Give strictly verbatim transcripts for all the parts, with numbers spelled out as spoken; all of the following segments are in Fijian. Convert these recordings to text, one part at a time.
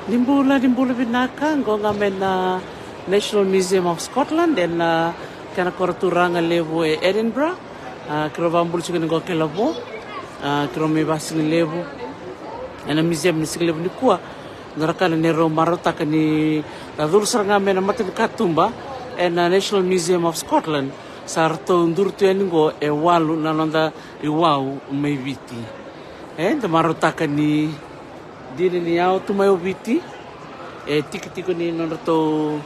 Ni bula, ni bula vinaka, qo ga mai na National Museum of Scotland, ena kena koro turaga levu e Edinburgh. A, keirau vakabula tiko ni qo kei Lavo. A, keirau mai vasigalevu ena museum ni sigalevu nikua. Dua na ka na neirau marautaka ni, a, curu sara ga mai na matanikatuba ena National Museum of Scotland. Sa ratou duru tu yani qo e walu na noda iwau mai Viti. E, da marautaka ni dina ni yau tu mai o Viti, e tikitiki ni nodratou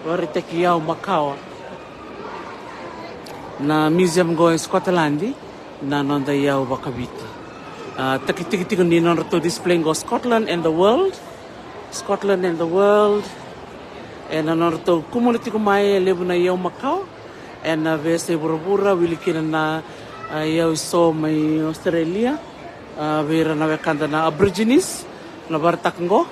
vakaraitaki yau makawa na museum qo e Scotland, na noda yau vakaviti. A, taki tikitiki ni nodratou display qo Scotland and the World, Scotland and the World. E na nodratou kumuna tiko mai e levu na yau makawa ena veiyasai vuravura, wili kina na, a, yau eso mai Australia, a, vei ira na wekada na Aborigines, na varataka qo.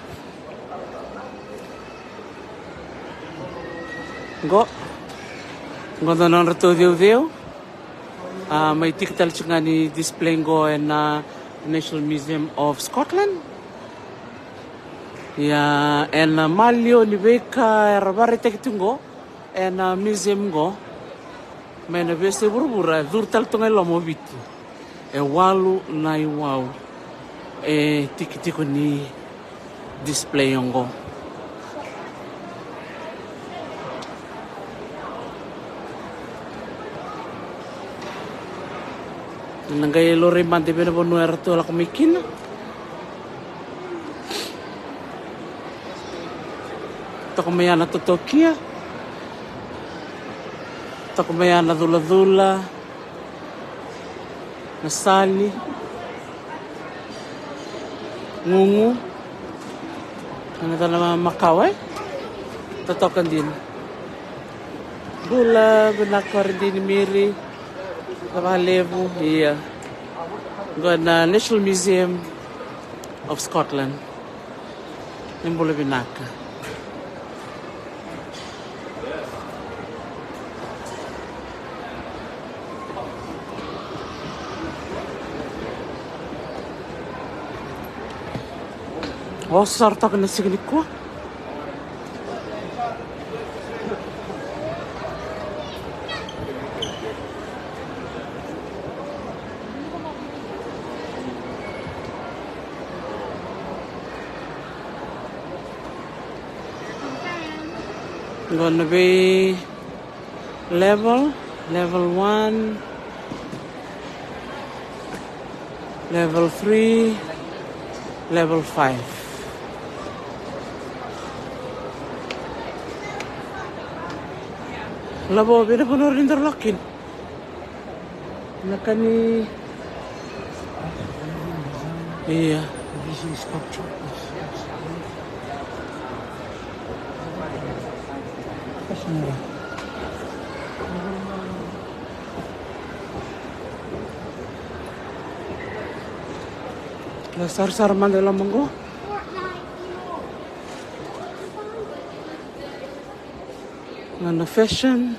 Qo. Qo na nodratou ceuceu. A, mai tiki tale tiko ga ni display qo ena National Museum of Scotland. Ia, ena maliwa ni veika era vakaraitaki tiko qo ena museum qo, mai na veiyasai vuravura e curu tale tu ga i loma o Viti. E walu na iwau e tikitiki ni display oqo. Na qai laurai mada vei na vanua eratou lako mai kina. Toka mai ya na totokia. Toka mai ya na culacula, na sali, gugu. Na cana makawa, e? Totoka dina. Bula vinaka, o Ridini Miri. Cava levu, ia. Qo na National Museum of Scotland. Ni bula vinaka. Oso sara toka na siga nikua. Qo na vei level, level one, level three, level five. Lavo, vei na vanua ni dau lako kina. Na ka ni, ia. Na sarasara mada e loma qo. Na, na fashion.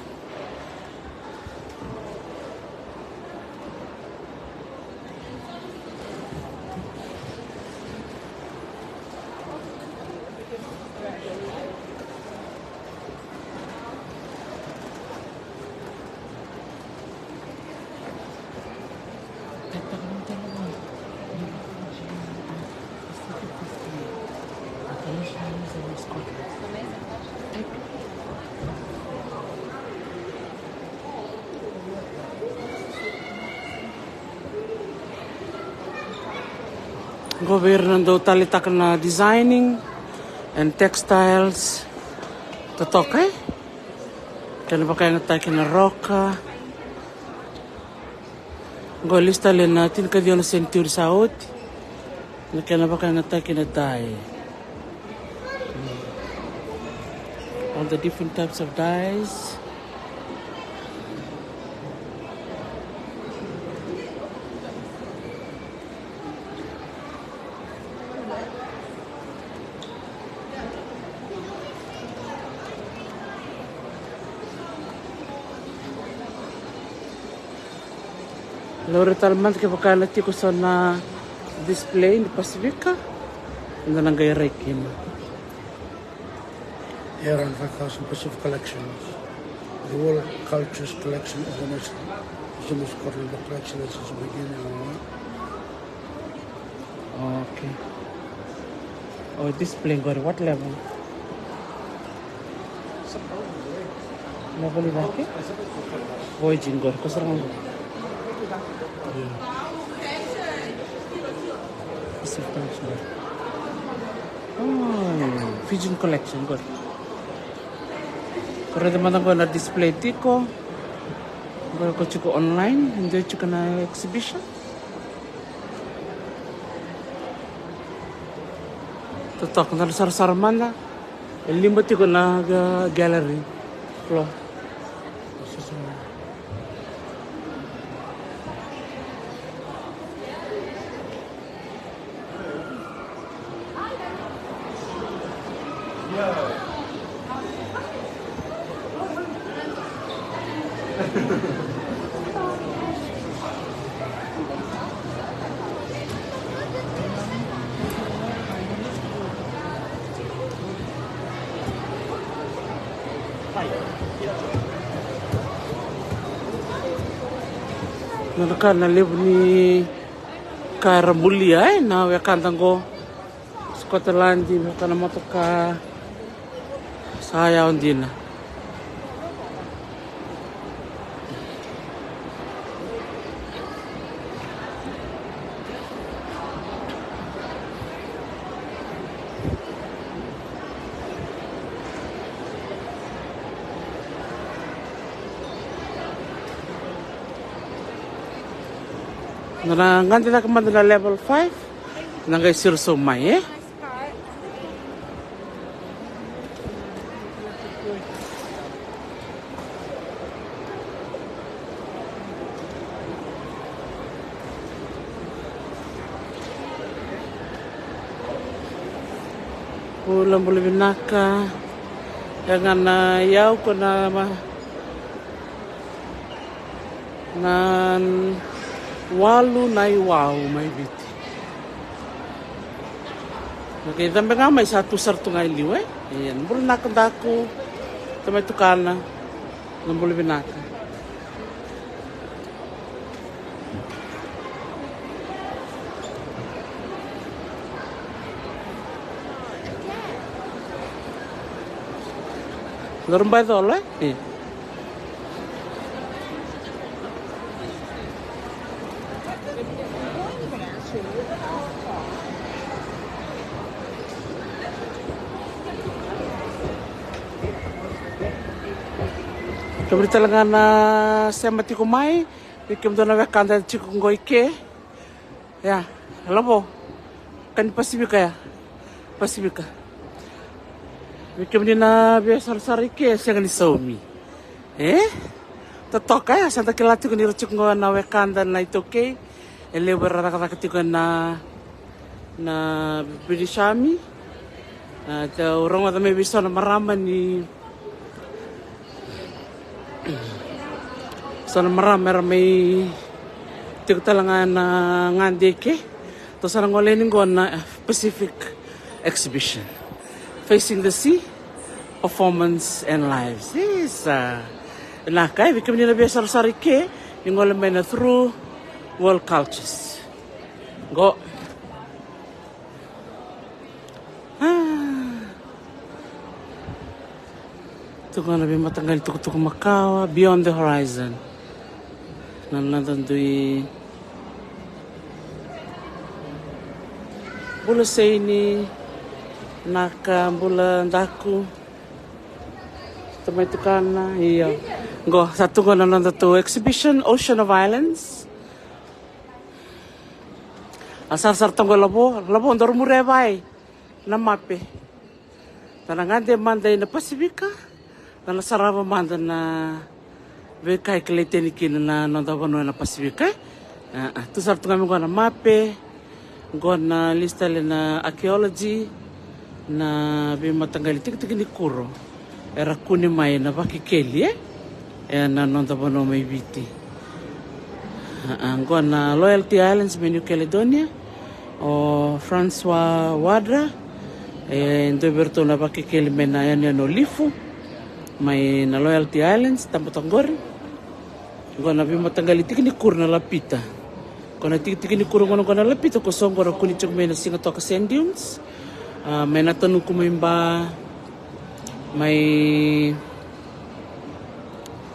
Qo vei ira na dau taleitaka na designing and textiles. Totoka, e? Kena vakayagataki na roka. Qo lesu tale na tinikaciwa na century sa oti. Na kena vakayagataki na dye. All the different types of dyes. Laurai tale mada kevaka ena tiko so na display ni Pasifika, eda na qai rai kina. Here are five thousand Pacific collections. The World Cultures Collection Organization is called the collection is beginning. Okay. Oh, display qori, what level? Level i cake? Voyage qori, ko sara ga qori. Pacific collection. Oh, Fijian collection qori. Ko raica mada qo na display tiko. Qo ko tiko online, e dua tiko na exhibition. Totoka, da na sarasara mada. E lima tiko na ga-, gallery floor. Na ka na levu ni ka era bulia, e, na wekada qo. Scotland, me vaka na motoka sa yawa dina. Na, na gade cake mada na level five. Na qai siro sau mai, e? Bula, bula vinaka. E ga na iyau ko na ma-, na walu na iwau mai Viti. Na kei cabe ga mai sa tu sara tu ga i liu, e? Ia, na bula vinaka daku, tamai tukana, na bula vinaka. Daru bai colo, e? E. Kemuni tale ga na sema tiko mai, vei kemudou na wekada tiko qo i ke. Ia, lavo. Ka ni Pasifika ya. Pasifika. Vei kemuni na via sarasara i ke, sega ni saumi. E? Totoka ya, sa da kila tiko ni ra tiko qo na wekada na iTaukei. E levu era cakacaka tiko na, na British Army. A, dau rogoca mai vei so na marama ni So na marama era mai tiko tale ga na gade i ke. Tou sa na gole yani qo na Pacific Exhibition. Facing the Sea, Performance and Lives. Isa. Na ka e vei kemuni na via sarasara i ke, ni gole mai na Through World Cultures. Qo. A. Tu ga na veimataqali tukutuku makawa, Beyond the Horizon. Na noda dui bula Seini, na ka bula daku. Tamai tukana, io. Qo, sa tu qo na noda tu exhibition, Ocean of Islands. A sarasara toka qo lavo, lavo daru muria e vai na mape. Da na gade mada ina Pasifika, da na sarava mada na veika e kilai tani kina na noda vanua ena Pasifika, e? A, a, tu sara tu ga mai qo na mape, qo na lista tale na archaeology, na veimataqali tikitiki ni kuro era kune mai na vakekeli, e? Ena noda vanua mai Viti. A, a, qo na Loyalty Islands mai New Caledonia, o Francois Wadra, E dua vei iratou na vakekeli mai na yanuyanu o Lifu, mai na Loyalty Islands, Tabatagori. Qo na veimataqali tiki ni kuru na Lapita. Ko na tikitiki ni kuru gona qo na Lapita, ko so qo ra kuni tiko mai na Sigatoka Sand Dunes. A, mai na Tanuku, mai Ba, mai,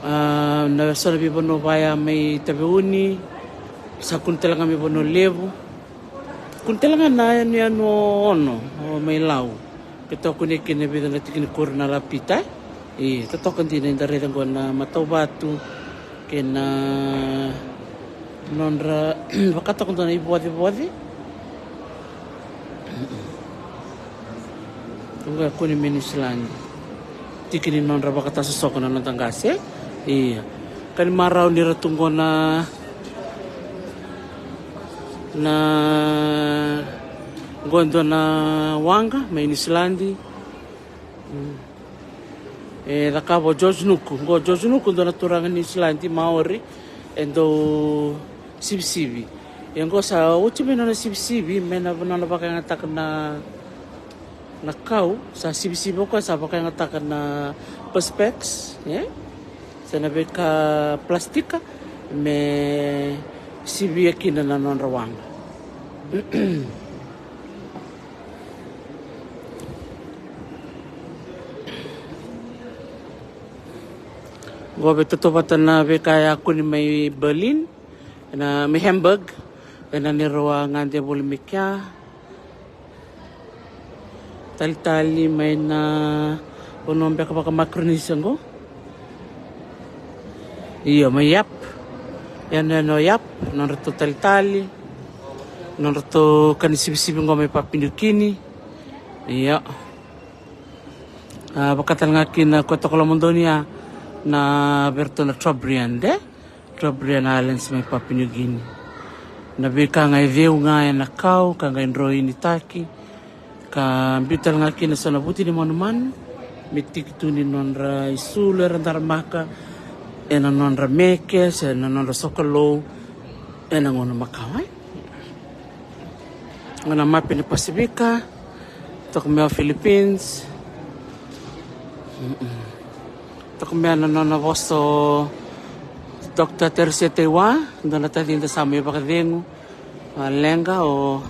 a, na so na veivanua vaya mai Taveuni, sa kuni tale ga mai Vanua Levu. Kuni tale ga na yanuyanu o Ono, o mai Lau. Ke toka kune kina e vica na tiki ni kuru na Lapita, e? Io, totoka dina. Eda raica qo na matau vatu kei na nodra vakatoka dua na ivocevoce. Qo e kune mai Niusiladi. Tiki ni nodra vakatasosoko na noda qase, e? Io. Ka ni marau ni ra tu qo na, na qo e dua na waqa mai Niusiladi. Mm. E cakava o George Nuku. Qo o George Nuku, dua na turaga Niusiladi, Maori, e dau sivisivi. Ia qo sa oti mai nona sivisivi, mai na nona vakayagataka na, na kau, sa sivisivi o koya, sa vakayagataka na perspex, e? Se na veika plastika, me sivia kina na nodra waqa. Qo veitautauvata na veika e a kune mai Berlin, ena, mai Hamburg, ena neirau a gade voli mai kea. Talitali mai na vanua beka vaka Micronesia qo. Io, mai Yap. Yanuyanu o Yap, nodratou talitali, nodratou ka ni sivisivi qo mai Papua Niukini. Io. A, vaka tale ga kina ko toka lomadonia na vei iratou na Trobriand, e? Trobriand Islands mai Papua Niukini. Na veika ga e ceu ga ena kau, ka qai droinitaki, ka biu tale ga kina so na vuti ni manumanu me tiki tu ni nodra isulu era daramaka ena nodra meke se na nodra sokalou ena gauna makawa, e? Qo na mapi ni Pasifika, toka mai o Philippines. Mm-mm. Toka mai na nona vosa o Doctor Teresia Teiwa, dua na tacida sa mai vakacegu, a, leqa o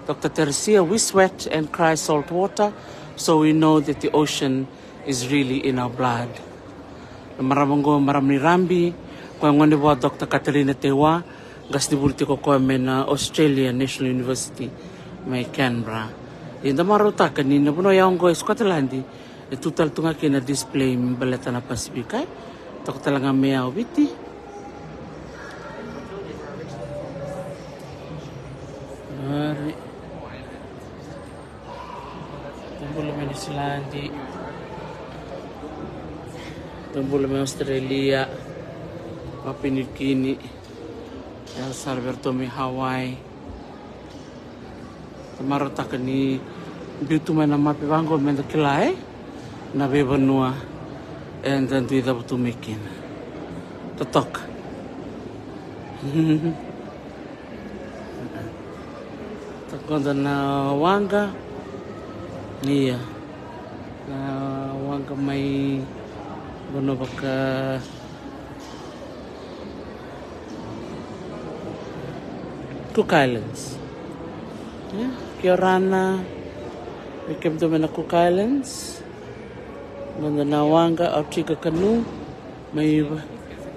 Doctor Teresia, "We sweat and cry salt water, so we know that the ocean is really in our blood." Na marama qo, marama ni Rabi, ko ya gone vua Doctor Katarina Teiwa, qasenivuli tiko koya mai na Australia National University mai Canberra. Ia da marautaka ni na vanua ya qo e Scotland, e tu tale tu ga kina na display me baleta na Pasifika, e? Toka tale ga mai ya o Viti. Ari. Dou bula mai Niusiladi. Dou bula mai Australia. Papua Niukini. Yaco sara vei iratou mai Hawaii. Marautaka ni biu tu mai na mapi vaqo meda kila, e, na veivanua eda dui cavutu mai kina. Totoka. Toka qo na waqa. Ia. Na waqa mai vanua vaka Cook Islands. Ia, kia orana vei kemudou mai na Cook Islands. Qo na waqa, outrigger canoe. Mai va-,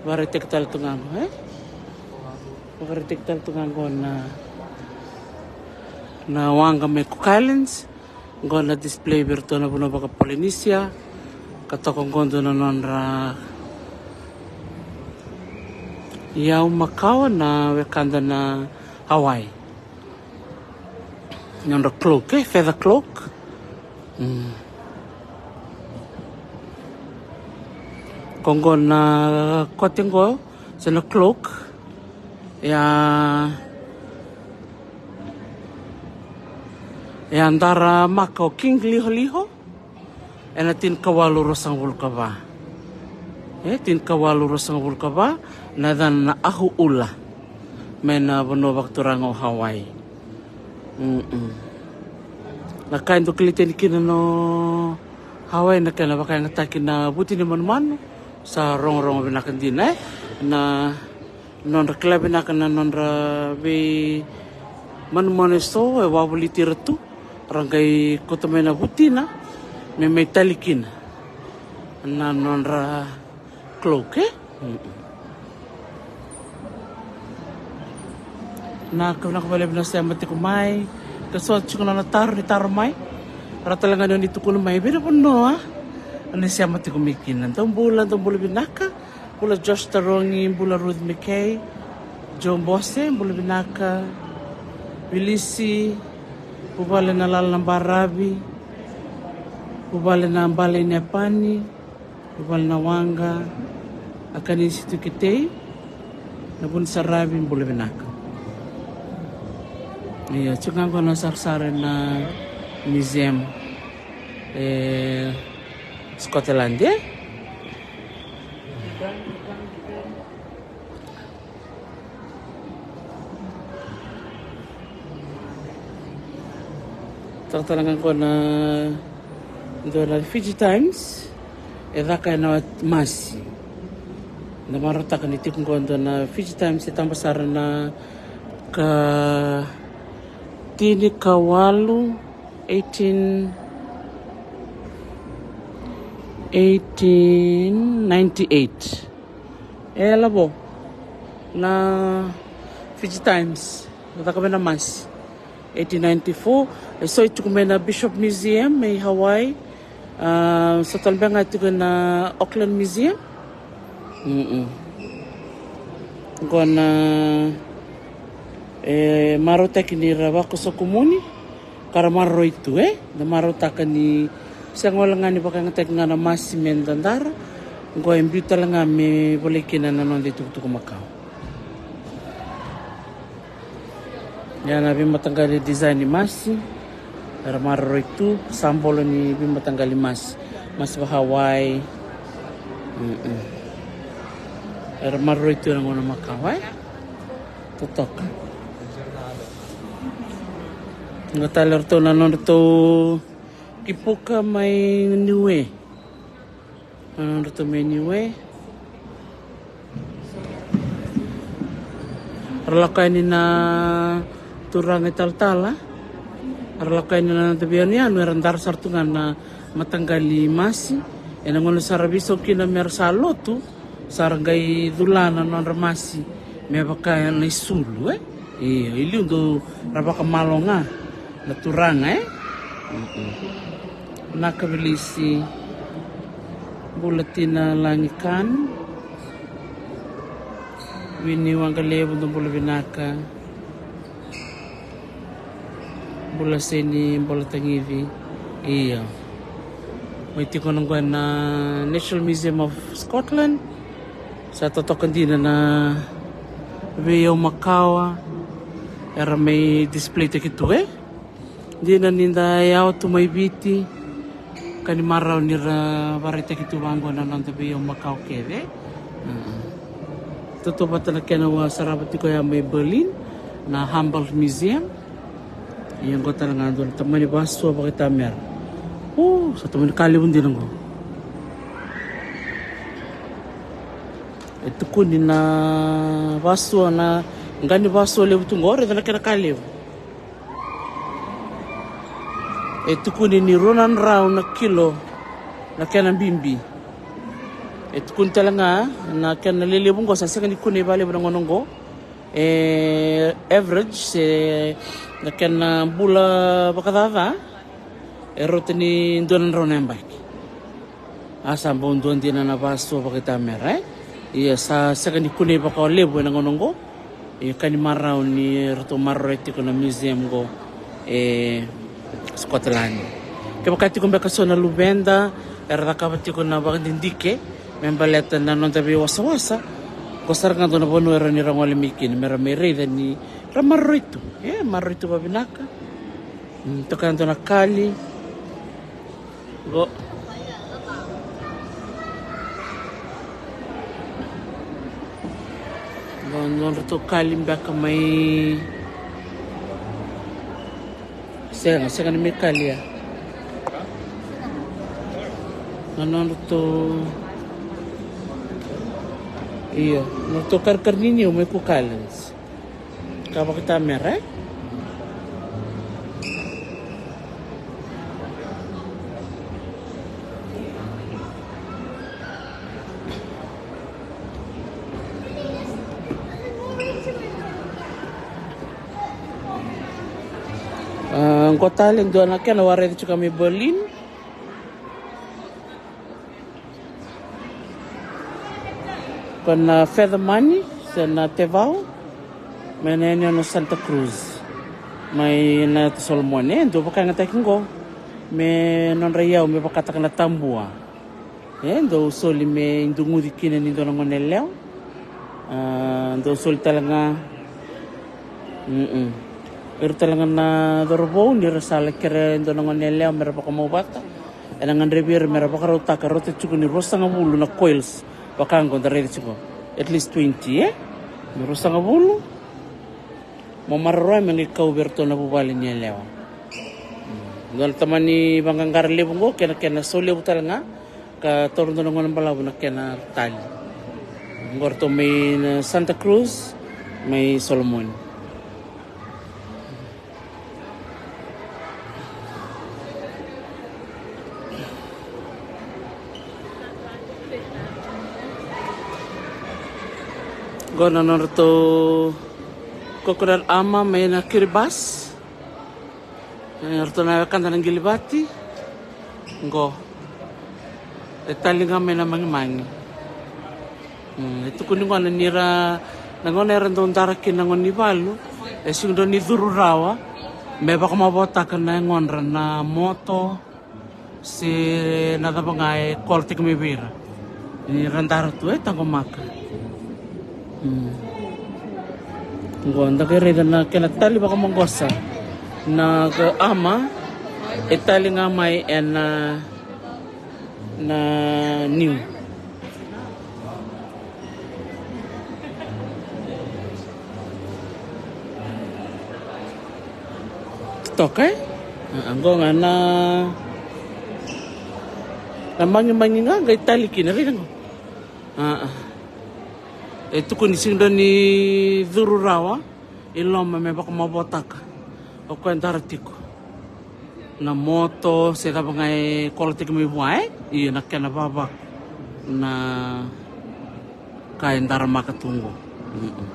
vakaraitaki tale tu ga qo, e? Vakaraitaki tale tu ga qo na, na waqa mai Cook Islands. Qo na display vei iratou na vanua vaka Polynesia. Ka toka qo dua na nodra iyau makawa na wekada na Hawaii. Nodra cloak, e, feather cloak. Mm. Ko qo na kote qo, se na cloak. Ia, ia daramaka o King Liholiho ena tinikawalu ruasagavulu ka va. E, tinikawalu ruasagavulu ka va, na yacana na Ahu'ula, mai na vanua vakaturaga o Hawaii. Mm-mm. Na ka e dau kilai tani kina na Hawaii na kena vakayagataki na vuti ni manumanu. Sa rogorogo vinaka dina, e? Na nodra kila vinaka na nodra veimanumanu eso e wavoliti ira tu. Ra qai kauta mai na vutina me mai tali kina na nodra cloak, e? Mm-mm. Na ka vinaka vakalevu na sema tiko mai. Ka so tiko na nona taro ni taro mai. Ra tale ga ni oni tukuna mai vei na vanua oni sema tiko mai kina. Dou bula, dou bula vinaka. Bula Josh Tarogi, bula Ruth McKay, Joe Bose, bula vinaka. Vilisi, vuvale na lala na baravi, vuvale na bale i Nepani, vuvale na waqa, a kanisi tu ketei, na vuni saravi, bula vinaka. Ia, tiko ga qo na sarasara na museum e Scotland, e? Talatala ga qo na dua na Fiji Times e caka ena masi. Na marautaka ni tiko qo dua na Fiji Times e taba sara na ka tini ka walu, eighteen, eighteen ninety-eight. E lavo na Fiji Times na caka mai na masi eighteen ninety-four. E so e tiko mai na Bishop Museum mai Hawaii. A, so tale beka ga e tiko na Auckland Museum. Mm-mm. Qo na e marautaki ni ra vakosokumuni ka ra maroroi tu, e? Da marautaka ni sega wale ga ni vakayagataki ga na masi me dadara. Qo e biu tale ga me volai kina na noda itukutuku makawa. Ia na veimataqali design ni masi era maroroi tu, sabolo ni veimataqali masi, masi va Hawaii. Mm-mm. Era maroroi tu ena gauna makawa, e? Totoka. Qo tale ratou na nodratou kipuka mai Niue. Na nodratou mai Niue. Ra lako yani na turaga italatala. Ra lako yani na noda veiyanuyanu, era dara sara tu ga na mataqali masi. Ena gauna sa ra veisau kina me ra sa lotu, sa ra qai cula na nodra masi me vaka na isulu, e? Io, i liu dou ra vakamalo ga na turaga, e? Mm-mm. Vinaka Vilisi. Bula Tina Lagi Kan. Vini Waqalevu, dou bula vinaka. Bula Seni, bula Tagici. Io. Mai tiko na qo na National Museum of Scotland. Sa totoka dina na veiyau makawa era mai display taki tu, e? Dina ni da yawa tu mai Viti, ka ni marau ni ra vakaraitaki tu vaqo na noda veiyau makawa kece. Mm. Tautauvata na kena au sarava tiko ya mai Berlin, na Humboldt Museum. Ia qo tale ga dua na tamani vasua vakaitamera. U, sa tamani ka levu dina qo. E tukuni na vasua, na qa ni vasua levu tu qo, raica na kena ka levu. E tukuni ni rua na drau na kilo na kena bibi. E tukuni tale ga na kena lelevu qo, sa sega ni kunei vakalevu na gauna qo. E average se na kena bula vakacaca e rauta ni dua na drau na yabaki. A sa bau dua dina na vasua vakaitamera, e? Ia sa sega ni kunei vakalevu ena gauna oqo. Ia ka ni marau ni ratou maroroi tiko na museum oqo e Scotland. Kevaka tiko beka so na luveda era cakava tiko na vakadidike me baleta na noda veiwasawasa, ko sara ga dua na vanua era ni ra gole mai kina me ra mai raica ni ra maroroi tu. E maroroi tu vavinaka. Mm, toka dua na kali. Qo. Qo nodratou kali beka mai Sega, sega ni mai kalia. Na nodratou, io, nodratou karikarininiu mai Cook Islands. Ka vakatamera, e? A, qo tale dua na kena waraica tiko mai Berlin. Ko na feather money se na tevau mai na yanuyanu Santa Cruz, mai na Solomoni. E dua vakayagataki qo me nodra iyau me vakataka na tabua. E dau soli me iduguci kina ni dua na gone yalewa. A, dau soli tale ga. Mm-mm. Ira tale ga na cauravou ni ra sa lai kerea e dua na gone yalewa me ra vakamau vata, ena gadrevi ira me ra vakarautaka, rauta tiko ni ruasagavulu na coils. Vaka qo da raica tiko, at least twenty, e? Me ruasagavulu. Mo maroroya me qai kau vei iratou na vuvale ni yalewa. Mm. Dua na tamani vaqaqara levu qo, kena, kena sau levu tale ga. Ka taura dua na gauna balavu na kena tali. Qo ratou mai na Santa Cruz, mai Solomoni. Qo na nodratou coconut ama mai na Kiribati. E, ratou na wekada na qilivati. Qo. E tali ga mai na magimagi. Mm, e tukuni gona ni ra, na gauna era dau dara kina na gone ni valu, e sega ni dau ni curu rawa me vakamavoataka na yagodra na moto se na cava ga e kolotaki mai vei ira. Ni ra dara tu e taqomaka. Mm. Qo da qai raica na kena tali vakamaqosa na qo ama, e tali ga mai ena, na niu. Toka, e? A, qo ga na, na magimagi ga qai tali kina, raica qo. A, a. E tukuni sega ni dau ni curu rawa i loma me vakamavoataka o koya e dara tiko na moto se cava ga e kolotaki mai vua, e? Ia na kena vavaku na ka e daramaka tu qo. Mm-mm.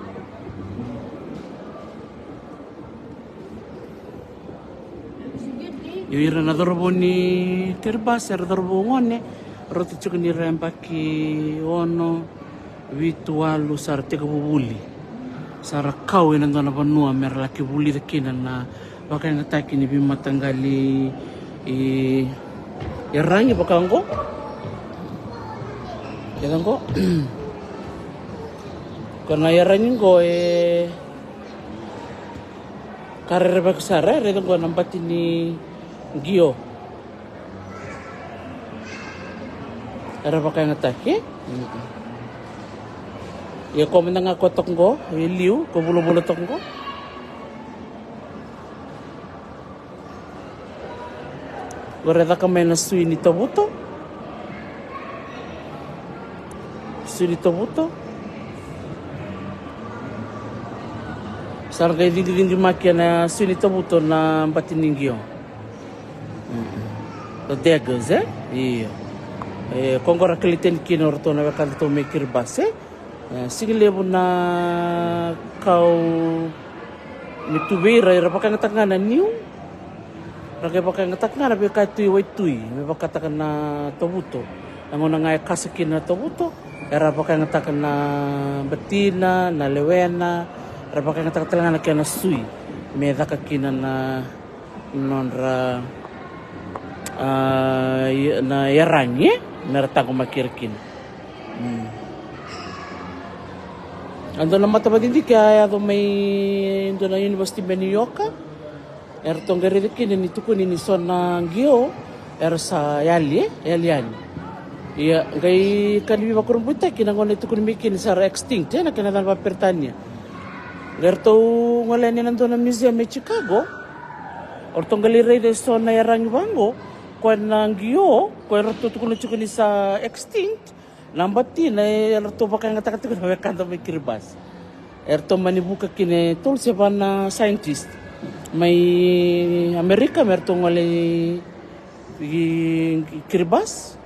Io, ira na cauravou ni Kiribati era cauravou gone, rauta tiko ni ra yabaki ono, vitu, walu, sa ra tekivu vuli. Sa ra kau ena dua na vanua me ra laki vulica kina na vakayagataki ni veimataqali i yaragi vaka qo. Keda qo. Ko na yaragi qo e ka rerevaki sara, e raica qo na bati ni qio. Era vakayagataki. Ia ko mada ga ko toka qo e liu, ko vulavula toka qo. Qo ra caka mai na sui ni tavuto. Sui ni tavuto. Sa ra qai ciqiciqimaki ena sui ni tavuto na bati ni qio. Mm. The daggers, e? Io. E, ko qo ra kilai tani kina o ratou na wekadatou mai Kiribati, e? E, sega levu na kau me tu vei ira, era vakayagataka ga na niu. Ra qai vakayagataka ga na veika e tu i waitui me vakataka na tavuto. Na gauna ga e kasa kina na tavuto, era vakayagataka na batina, na lewena, ra vakayagataka tale ga na kena sui me caka kina na nodra, a, i-, na yaragi, e? Me ra taqomaki ira kina. Mm. A dua na matavakadidike a yaco mai dua na university mai New York. Eratou qai raica kina ni tukuni ni so na qio era sa yali, e? Yali yani. Ia, qai ka ni veivakurabuitaki na gauna e tukuni mai kina sa ra extinct, e? Na kena yacana vakaperitania. Qai ratou gole yani ena dua na museum e Chicago. O ratou qai lai raica eso na yaragi vaqo, koya na qio, koya ratou tukuna tiko ni sa extinct, na batina e ratou vakayagataka tiko na wekada mai Kiribati. E ratou mani vuka kina e tolu se va na scientist mai Amerika me ratou gole i, i Kiribati.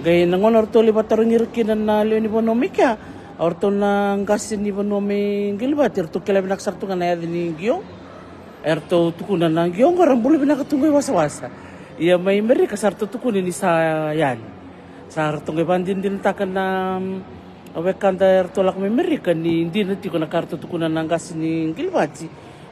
Qai na gauna ratou lai vakatarogi ira kina na lewe ni vanua mai kea, o ratou na qase ni vanua mai Qilivati, ratou kila vinaka sara tu ga na yaca ni qio. E ratou tukuna na qio qo ra bula vinaka tu qo i wasawasa. Ia mai Merika sa ratou tukuna ni sa yali. Sa ratou qai vakadinadinataka na, mm, wekada e ratou lako mai Merika ni dina tiko na ka ratou tukuna na qase ni Qilivati.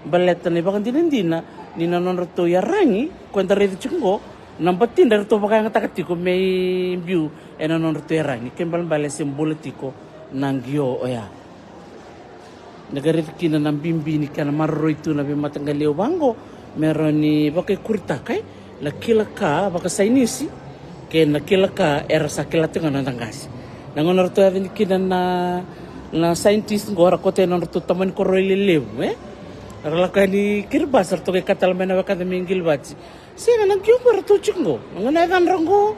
Baleta na ivakadinadina ni na nodratou yaragi ko eda raica tiko qo, na batidra e ratou vakayagataka tiko me biu ena nodratou yaragi. Ke balebale se bula tiko na qio oya. Na qai raica kina na bibi ni kena maroroi tu na veimataqali iyau vaqo me rawa ni vakaikuritaka, e, na kila ka vakasainisi kei na kila ka era sa kila tiko ga na noda qase. Na gauna ratou yaco ni kina na, na scientist qo, ra koto e nodratou tamani koroi lelevu, e, ra lako yani Kiribati, ratou qai kaya tale mai na wekada mai Qilivati. Sega, na qio qo eratou tiko qo. Na gauna yacadra qo,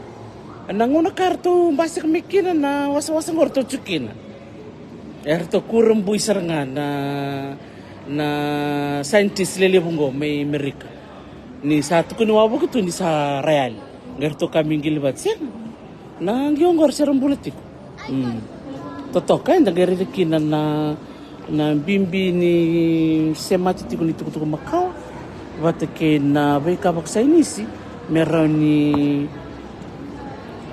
na gauna ka ratou basika mai kina na wasawasa qo ratou tiko kina. Eratou kurabui sara ga na, na scientist lelevu qo mai Merika. Ni sa tukuni wavoki tu ni sa ra yali. Qai ratou kaya mai Qilivati, sega. Na qio qo era se ra bula tiko. Mm. Totoka eda qai raica kina na, na bibi ni semati tiko ni tukutuku makawa vata kei na veika vakasainisi me rawa ni,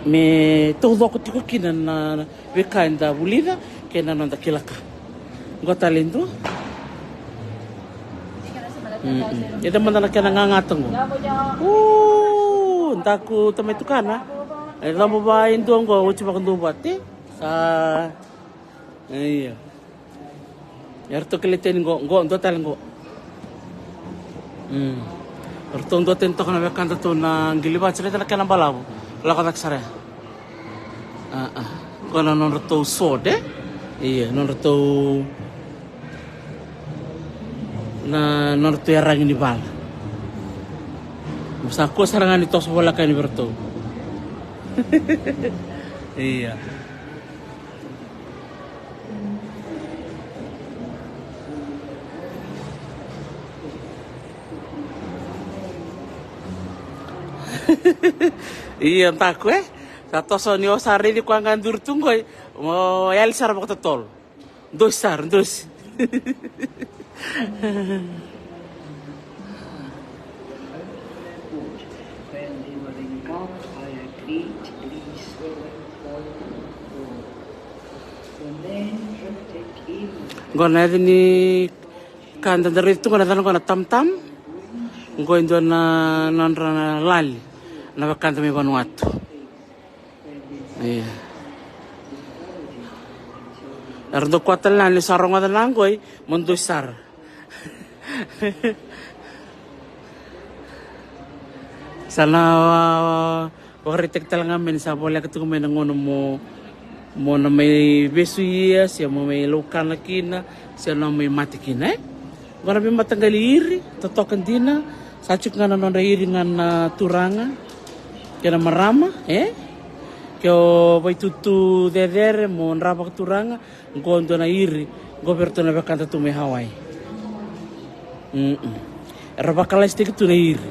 me taucoko tiko kina na veika eda vulica kei na noda kila ka. Qo tale e dua. Mm-mm. Eda mada na kena gagata qo. U, daku tamai tukana. E cabo va e dua qo, oti vakadua vate. Sa, ia. Eratou kilai tani qo, qo, dua tale qo. Mm. Eratou dua tani toka na wekada tu na Qilivati, raica na kena balavu. Lako cake sara ya. A, a. Qo na nodratou sword, e? Ia, nodratou, na nodratou yaragi ni vala. Sa kua sara ga ni toso voleka yani vei iratou. Ia. Ia, daku, e? Sa toso ni o sa raici koya ga duri tu qoi. Mo yali sara vakatotolo. Dosi sara, dosi. Qo na yaca ni ka da raica tu qo, na yacana qo na tamtam. Qo e dua na nodra lali na wekada mai Vanuatu. Ia. Era dau kua tale ga ni sa rogoca na qoi, mo dui sara. Sa na, a, vakaraitaki tale ga mai ni sa voleka tiko mai na gauna mo, mo na mai vesu ia, se mo mai laukana kina, se na mai mate kina, e? Qo na veimataqali iri, totoka dina, sa tiko ga na nodra iri ga na turaga kei na marama, e? Ke o vaitutu cecere mo dra vakaturaga, qo dua na iri, qo vei iratou na wekada tu mai Hawaii. Mm-mm. Era vakalaisitaki tu na iri.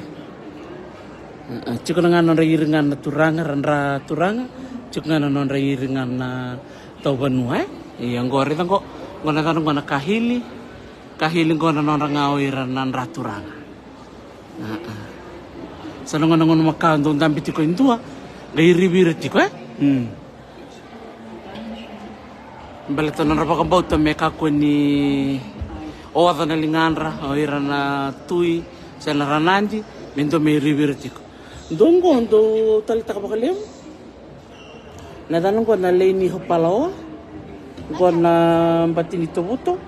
Mm-mm. Tiko na ga nodra iri ga na turaga, ra dra turaga, tiko ga na nodra iri ga na tauvanua, e? Ia qo, raica qo, qo na yacana qo na kahili. Kahili qo na nodra ga o ira na dra turaga. A, a. Sa na gauna, gauna makawa dau dabe tiko e dua, qai irivi ira tiko, e? Mm. Baleta nodra vakabauta me kakua ni oca na ligadra o ira na tui se na ranadi, me dua me irivi ira tiko. Dou qo dou taleitaka vakalevu. Na yacana qo na lei ni hopalaoa. Qo na bati ni tovuto.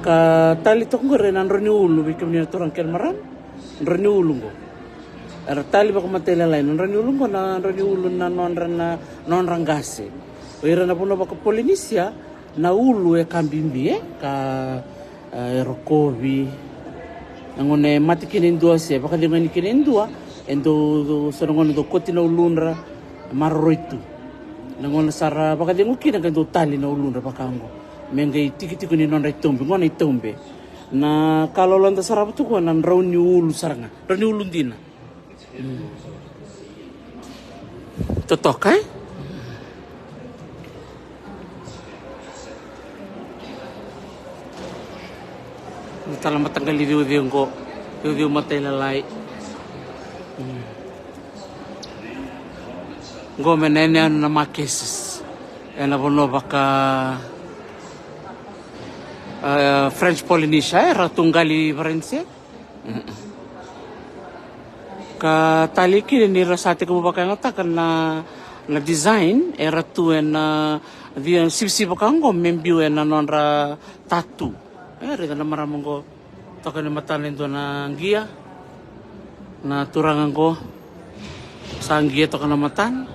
Ka tali toka qori ena dro ni ulu, vei kemuni na turaga kei na marama. Dro ni ulu qo. Era tali vakamatailalai na dro ni ulu qo, na dro ni ulu na nodra, na nodra qase. O ira na vanua vakaPolinisia, na ulu e ka bibi, e ka, e, e rokovi. Na gauna e mate kina e dua se vakacegu yani kina e dua, e dau, dau, so na gauna dau koti na uludra, maroroi tu. Na gauna sara vakacegu kina ka dau tali na uludra vaka oqo. Me qai tikitiki ni nodra itaube, gona itaube. Na ka loloda sara vatuka na drau ni ulu sara ga, drau ni ulu dina. Mm. Totoka, e? Na tala mataqali ciuciu qo, ciuciu matailalai. Mm. Qo me na yanuyanu na Marquesas. Ena vanua vaka, e, French Polynesia, e, ra tu qali Varanise. Ka tali kina ni ra sa tekivu vakayagataka na, na design, era tu ena, e, sivisivi vaka oqo me biu ena nodra tattoo. E, raica na marama oqo, toka ni matana e dua na qia. Na turaga oqo, sa qia toka na matana.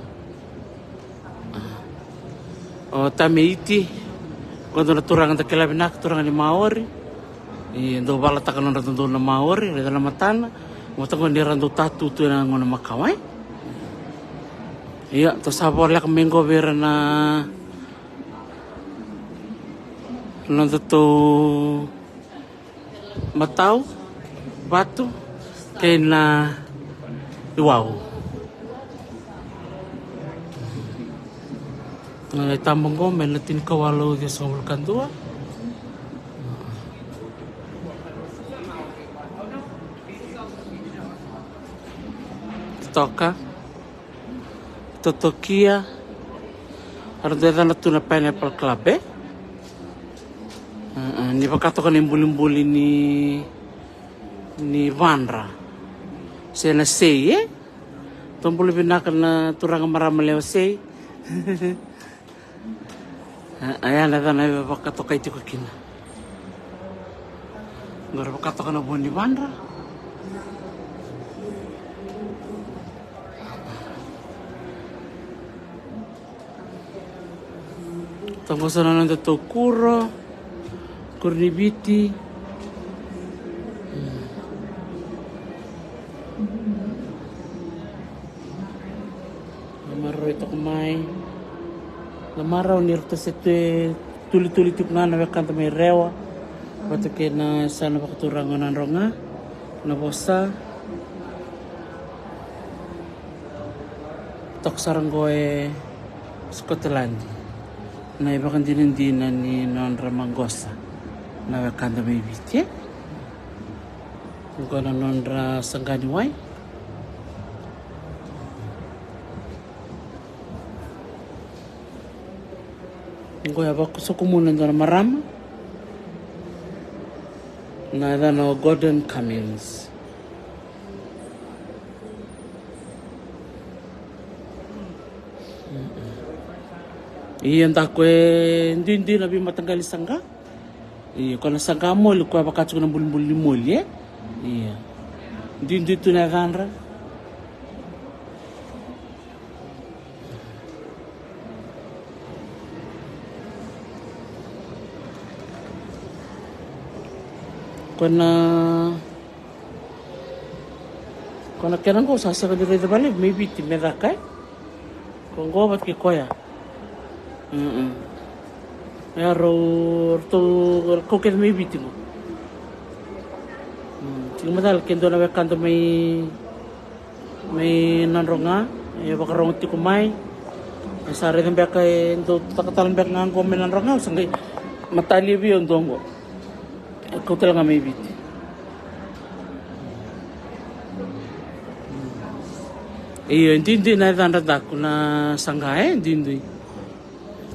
O Tameiti, qo dua na turaga da kila vinaka, turaga ni Maori. E dau valataka nodra dodonu na Maori, raica na matana. Vata qo ni ra dau tattoo tu ena gauna makawa, e? Ia, tou sa voleka mai qo vei ira na, na nodatou matau, vatu, kei na iwau. Na itaba oqo me na tinikawalu ciwasagavulu ka dua. Toka. Totokia. Era dau yacana tu na Pineapple Club, e? Ni vaka toka na ibulibuli ni, ni vadra se na sei, e? Tou bula vinaka na turaga, marama, lewa, sei. A, ya na yacana e vakatokai tiko kina. Qori vakatoka na vua ni vadra. Toqoso na nodatou kuro, kuro ni Viti. Na maroroi toka mai. Na marau ni ratou se tu e tulituli tiko ga na wekada mai Rewa. Vata kei na yasana vakaturaga o Nadroga, na vosa. Toka sara oqo e Scotland na ivakadinadina ni nodra maqosa na wekada mai Viti, e? Oqo na nodra saqa ni wai. Oqo e vakasokumuna e dua na marama. Na yacana o Gordon Cummins. Ia, daku e duidui na veimataqali saqa. Ia, ko na saqa moli, ko e vaka tiko na bulibuli ni moli, e? Ia. Duidui tu na yacadra. Ko na, ko na kena qo sa sega ni raica vakalevu mai Viti me caka, e? Ko qo vata kei koya. Mm-mm. Ia rau, ratou kau kece mai Viti qo. Mm, tiko macala ke dua na wekada mai, mai Nadroga e vakarogo tiko mai. E sa raica beka e dau taka tale beka ga qo mai Nadroga, au sa qai matalia vei au dua qo. E kau tale ga mai Viti. Io, e duidui na yacadra, daku, na saqa, e duidui.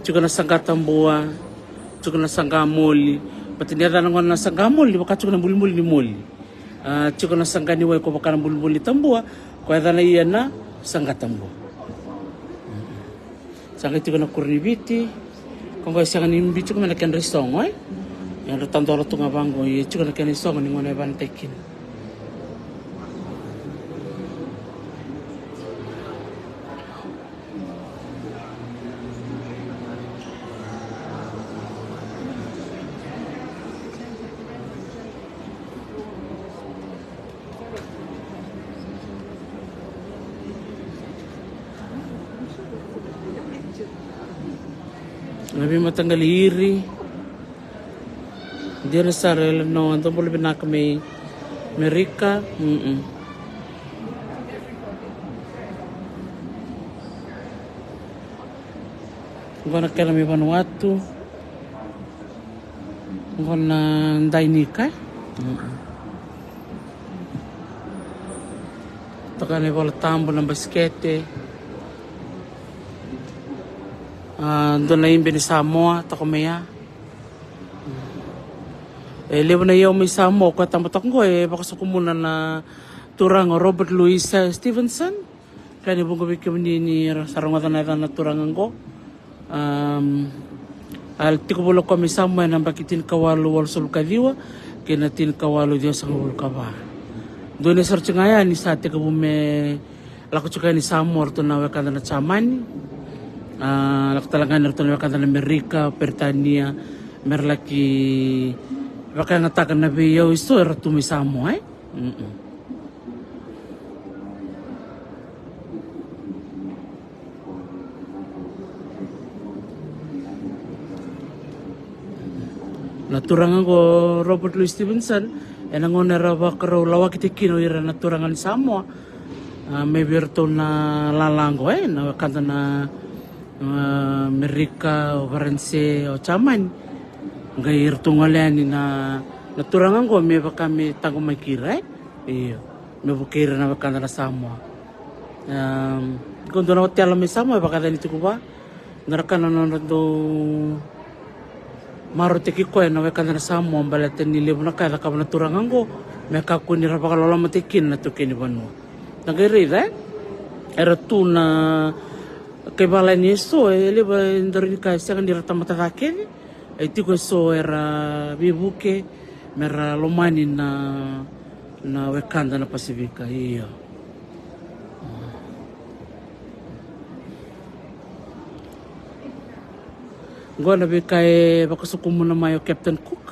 Tiko na saqa tabua, tiko na saqa moli. Baleta ni yacana gona na saqa moli, ni vaka tiko na bulibuli ni moli. A, tiko na saqa ni wai ko vaka na bulibuli ni tabua, ko yacana ia na saqa tabua. Sa qai tiko na kuro ni Viti. Ko qo e sega ni biu tiko mai na kedra isogo, e? Era tadola tu ga vaqo, ia tiko na kena isogo ni gauna e vanataki kina. Na veimataqali iri. Dina sara e lewe ni noa, dou bula vinaka mai Merika. Mm-mm. Qo na kena mai Vanuatu. Qo na dainika. Mm-mm. Toka na iVola Tabu, na basikete. A, dua na ibe ni Samoa toka mai ya. E levu na iyau mai Samoa ko e taba toka qo e vakasokumuna na turaga o Robert Louis, e, Stevenson. Kena ivuqa vei kemuni ni ra sa rogoca na yacana na turaga qo. Am, a tiko voli o koya mai Samoa ena yabaki tinikawalu walusagavulu ka ciwa kei na tinikawalu ciwasagavulu ka va. Dua na sara tiko ga ya ni sa tekivu me lako tiko yani Samoa o ratou na wekada na Jamani. A, lako tale ga yani o ratou na wekada na Merika, Peritania, me ra laki vakayagataka na veiyau eso era tu mai Samoa, e? Mm-mm. Na turaga qo Robert Louis Stevenson, ena gauna era vakarau lawaki tiko kina o ira na turaga ni Samoa, a, mai vei iratou na lala qo, e, na wekada na, a, Merika, o Varanise, o Jamani. Qai iratou gole yani na, na turaga qo me vaka me taqomaki ira, e? Io, me vukei ira na wekada na Samoa. Am, qo dua na otela mai Samoa e vakayacani tiko vua. Dua na ka na nodra dau marautaki koya na wekada na Samoa baleta ni levu na ka e cakava na turaga qo me kakua ni ra vakalolomataki kina na taukei ni vanua. Da qai raica, e? Era tu na kai valagi eso, e levu e daru ni ka e sega ni ra tamata ca kece. E tiko eso era veivuke me ra lomani na, na wekada na Pasifika, io. Qo na veika e vakasokumuna mai o Captain Cook.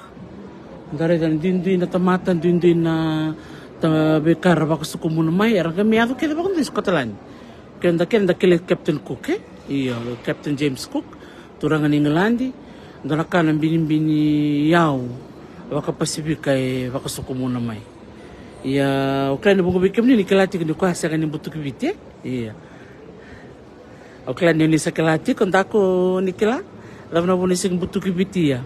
Da raica na duidui na tamata, duidui na ta, veika era vakasokumuna mai, era qai mai yaco kece vakadua i Scotland. Keda, keda kilai Captain Cook, e? Io, Captain James Cook, turaga ni Igiladi. Dua na ka na binibini iyau vakaPasifika e vakasokumuna mai. Ia, au kila ni vuqa vei kemuni ni kila tiko ni koya sega ni butuki Viti, e? Ia. Au kila ni o ni sa kila tiko, daku ni kila. Cava na vuna e sega ni butuki Viti, ia?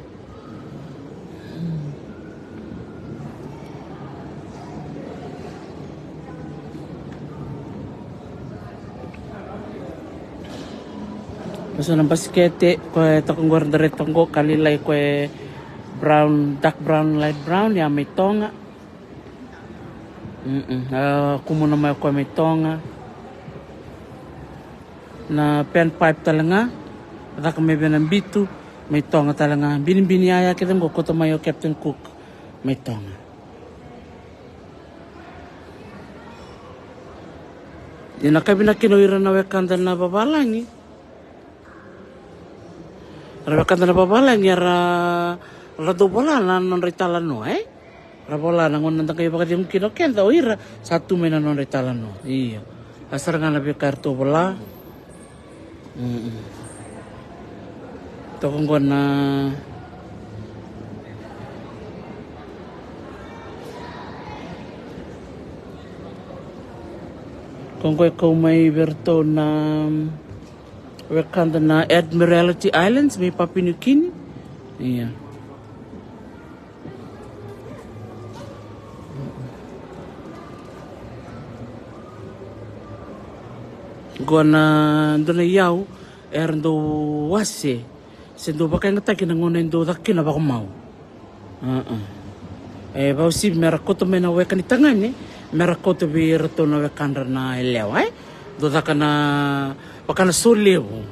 Eso na basikete, ko e toka qori, da raica toka qo, ka lailai ko e brown, dark brown, light brown, ya mai Toga. Mm-mm. A, kumuna mai o koya mai Toga. Na pan pipe tale ga, caka mai vei na bitu, mai Toga tale ga. Binibini yaya kece qo kauta mai o Captain Cook mai Toga. Ia na ka vinaka kina o ira na wekada na vavalagi. Ra wekada na vavalagi era, ra dau vola na nodra italanoa, e? Ra vola na gauna da qai vakacegu kina o keda, o ira sa tu mai na nodra italanoa. Io. A sara ga na veika eratou vola. Mm-mm. Toka qo na, ko qo e kau mai vei iratou na wekada na Admiralty Islands mai Papua New Guinea. Ia. Qo na dua na iyau era dau wase se dau vakayagataki na gauna e dau caka kina vakamau. A-a. E vausivi me ra kauta mai na weka ni tagane, me ra kauta vei iratou na wekadra na yalewa, e? Dau caka na, vaka na solevu.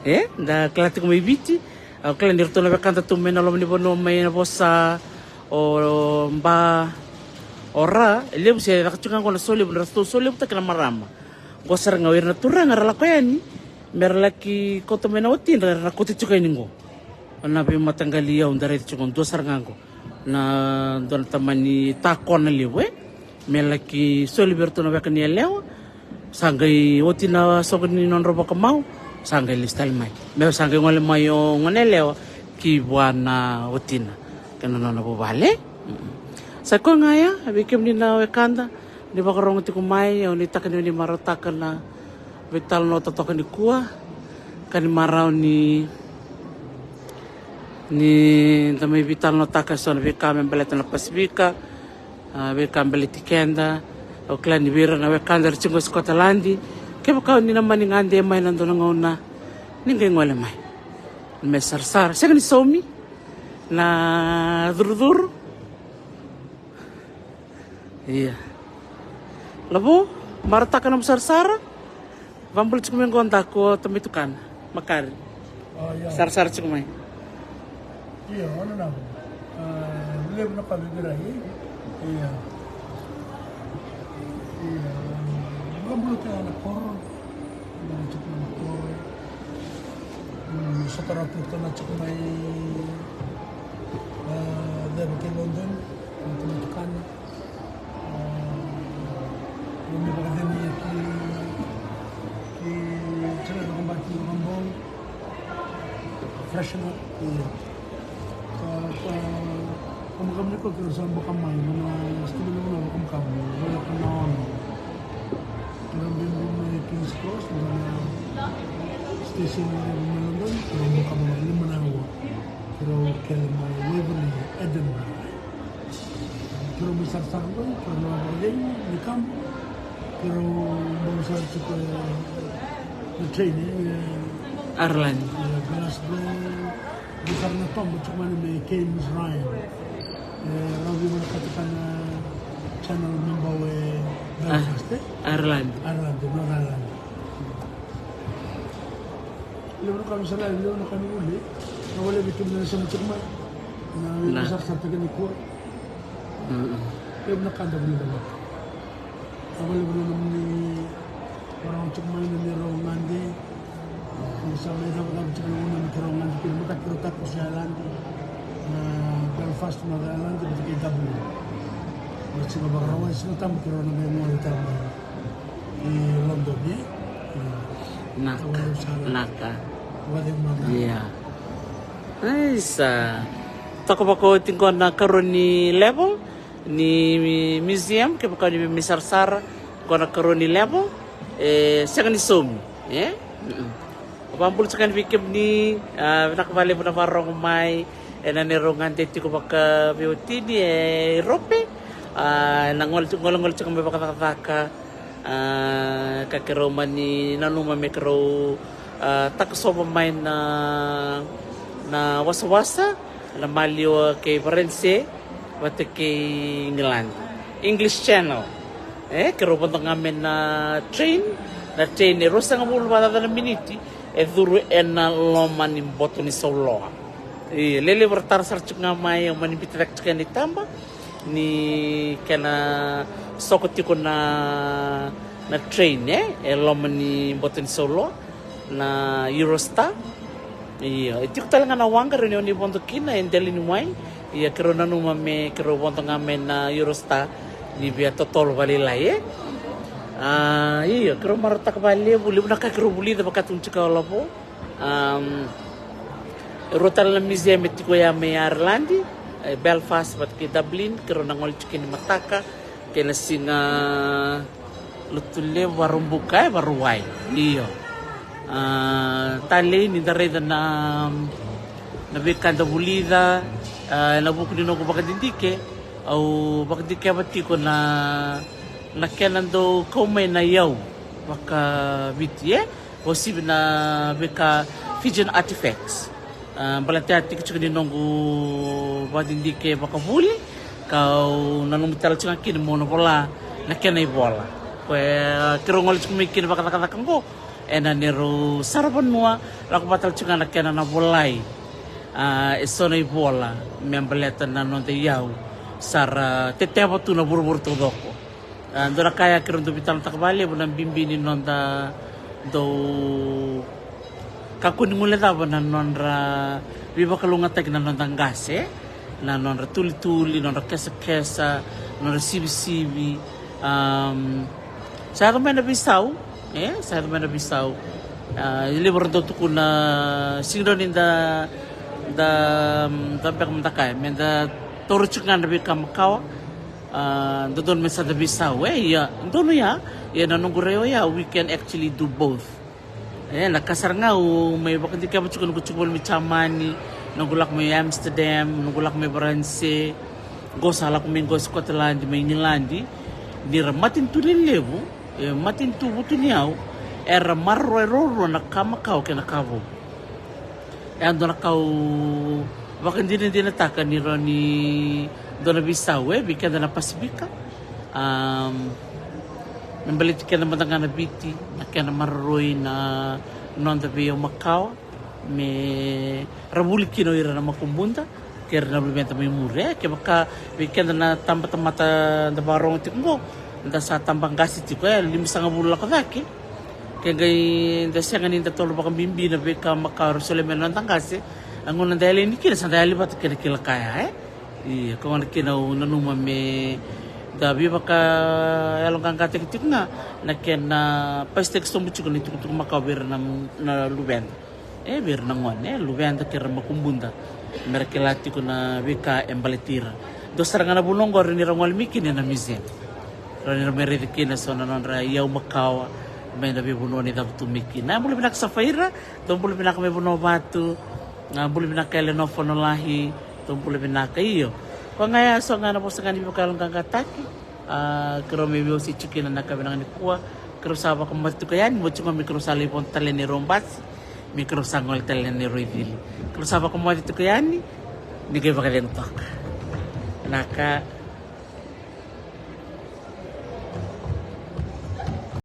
E? Da kila tiko mai Viti, au kila ni ratou na wekada tu mai na loma ni vanua mai Navosa, o Ba, o Ra, e levu se caka tiko ga qo na solevu, na ratou solevutaki na marama. Qo sara ga o ira na turaga ra lako yani me ra laki kauta mai na watidra, era na kauta tiko yani qo. Na veimataqali iyau da raica tiko qo, dua sara ga qo. Na dua na tamani takona levu, e? Me laki soli vei iratou na weka ni yalewa. Sa qai oti na soqo ni nodra vakamau. Sa qai lesu tale mai, me sa qai gole mai o gone yalewa ki vua na watina kei na nona vuvale. Mm. Sa koya ga ya vei kemuni na wekada, ni vakarogo tiko mai, au nuitaka ni o ni marautaka na veitalanoa totoka nikua, ka ni marau ni, ni da mai veitalanoataka eso na veika me baleta na Pasifika, a, veika baleti keda. Au kila ni vei ira na wekada era tiko e Scotland, kevaka o ni na mani gade mai na dua na gauna, ni qai gole mai me sarasara, sega ni saumi na curucuru. Ia. Lavo, marautaka nomu sarasara. Vabula tiko mai qo daku o tamai tukana. Makare. O, ia. Sarasara tiko mai. Ia, ona na. A, levu na ka vei ira, e? Ia. Ia. Vabula tiko na koro. Vabula tiko na koro. Mm, sotara tiko na tiko mai. A, levu ki London. Na tamai tukana. Nomu vakacegu ki, ki tele vakabaki vakabau. Freshen up. Ia. Ka, ka, ka makamu ni koti sa baka mai, na sitini na vanua vakamakamu, vale ka na ono. Kira bibi mai Kings Cross, na station mai London, kira baka mai lima na aua. Kira kele mai Waverley, Edinburgh. Kiro mai sarasara qo, kiro na vakacegu ni kamu. Kiro bau sara tiko na train e Ireland, e Glasgow. Di sara na toba tiko mai me Kings Ryan. E rau veivanakata ka na channel me bau e Belfast, e Ireland, Ireland, North Ireland. Levu na ka me sara, levu na ka me vuli. Na vale vei kemuni na sema tiko mai. Na vei sarasara tiko ni kua. Levu na ka da vulica vata. Au vakalevu na nomuni vakarorogo tiko mai na neirau gade. Ni sa mai cavacava tiko na gauna ni keirau gade kina, mataka keirau takoso e Ireland, na Belfast, Northern Ireland, vata kei Dublin. Na siga Vakarauwai, Siga Tabu keirau na qai gole tale mai i London, e? Naka, naka. Ia. Aisa. Toka vakaoti qo na karua ni level ni museum, kevaka ni mai sarasara qo na karua ni level, e sega ni saumi, e? Vakabula tiko yani vei kemuni, a, vinaka vakalevu na vakarorogo mai ena neirau gade tiko vakaveiwatini e Iurope, a, ena gole, golegole tiko mai vakacakacaka, a, ka keirau mani nanuma me keirau, a, takosova mai na, na wasawasa, na maliwa kei Varanise vata kei England. English Channel. E, keirau vodo ga mai na train, na train e ruasagavulu vakacaca na miniti, e curu ena loma ni boto ni sauloa. E, lelevu ra tara sara tiko ga mai, au mani biuta cake tiko ena itaba ni kena soko tiko na, na train, e, e loma ni boto ni sauloa, na Eurostar. Io, e tiko tale ga na waqa, rawa ni o ni vodo kina e dela ni wai. Ia keirau nanuma me keirau vodo ga mai na Eurostar ni via totolo vakalailai, e. A, io, keirau marautaka vakalevu, levu na ka keirau vulica vakatuni tiko o Lavo. Am, e rua tale na museum e tiko ya mai Ireland, e Belfast vata kei Dublin, keirau na gole tiko kina mataka kei na siga Lotulevu, Vakaraubuka, e Vakarauwai. Io. A, talei ni da raica na, na veika da vulica, a, ena vuku ni noqu vakadidike, au vakadikeva tiko na, na kena dau kau mai na iyau vakaviti, e? Uasivi na veika Fijian artifacts. A, baleta ya tikotiko ni noqu vakadidike vakavuli, kau nanuma tale tiko ga kina meu na vola na kena ivola. Koya keirau gole tiko mai kina vakacakacaka oqo ena neirau saravanua, lako vata tale tiko ga na kena na volai, a, eso na ivola me baleta na noda iyau sa ra teteva tu na vuravura taucoko. A, dua na ka ya keirau dau veitalanoataka vakalevu na bibi ni noda dau kakua ni guilecava na nodra veivakalougatataki na noda qase, na nodra tulituli, nodra kesakesa, nodra sivisivi. Am, sa yaco mai na veisau, e? Sa yaco mai na veisau. A, e levu era dau tukuna, sega ni da, da, da beka mada kaya me da taura tiko ga na veika makawa. A, dodonu me sa da veisau, e, ia, donu ya. Ia na noqu rai oya, we can actually do both. E, na ka sara ga au mai vakadikeva tiko, noqu tiko voli mai Jamani, noqu lako mai Amsterdam, noqu lako mai Varanise, qo sa lako mai qo Scotland, mai Igiladi, ni ra matanitu lelevu, e, matanitu vutuniyau, era maroroya ruarua na ka makawa kei na ka vou. E a dua na ka au vakadinadinataka ni rawa ni dua na veisau, e, vei keda na Pasifika. Am, me baleti keda mada ga na Viti, na kena maroroi na noda veiyau makawa, me ra vuli kina o ira na makubuda kei ira na luveda mai muri. E, kevaka vei keda na tabatamata da vakarogo tiko qo, da sa tabaqase tiko, e, limasagavulu lako cake. Ke qai da sega ni da tolo vakabibi na veika makawa era solia mai na noda qase, a gauna da yali yani kina sa da yali vata kei na kila kaya, e? Ia, ko gona kina au nanuma me da veivakayaloqaqataki tiko ga na kena pasitaki sobu tiko na itukutuku makawa vei ira na, na luveda. E, vei ira na gone, e, luveda kei ira na makubuda, me ra kila tiko na veika e baleti ira. Dua sara ga na vanua oqori ni ra gole mai kina na museum. Rawa ni ra mai raica kina so na nodra iyau makawa mai na veivanua ni cavutu mai kina. A, bula vinaka Safaira, dou bula vinaka mai Vanuavatu. A, bula vinaka Eleanor Fonolahi, dou bula vinaka. Io, ko ga ya so ga na vosa ga ni veivakayaloqaqataki. A, keirau mai veiwasei tiko kina na ka vinaka nikua. Keirau sa vakamoce tiko yani, mo tiko me keirau sa lai vodo tale yani e Robasi, me keirau sa gole tale yani e Roicili. Keirau sa vakamoce tiko yani, ni qai vakacegu toka. Vinaka.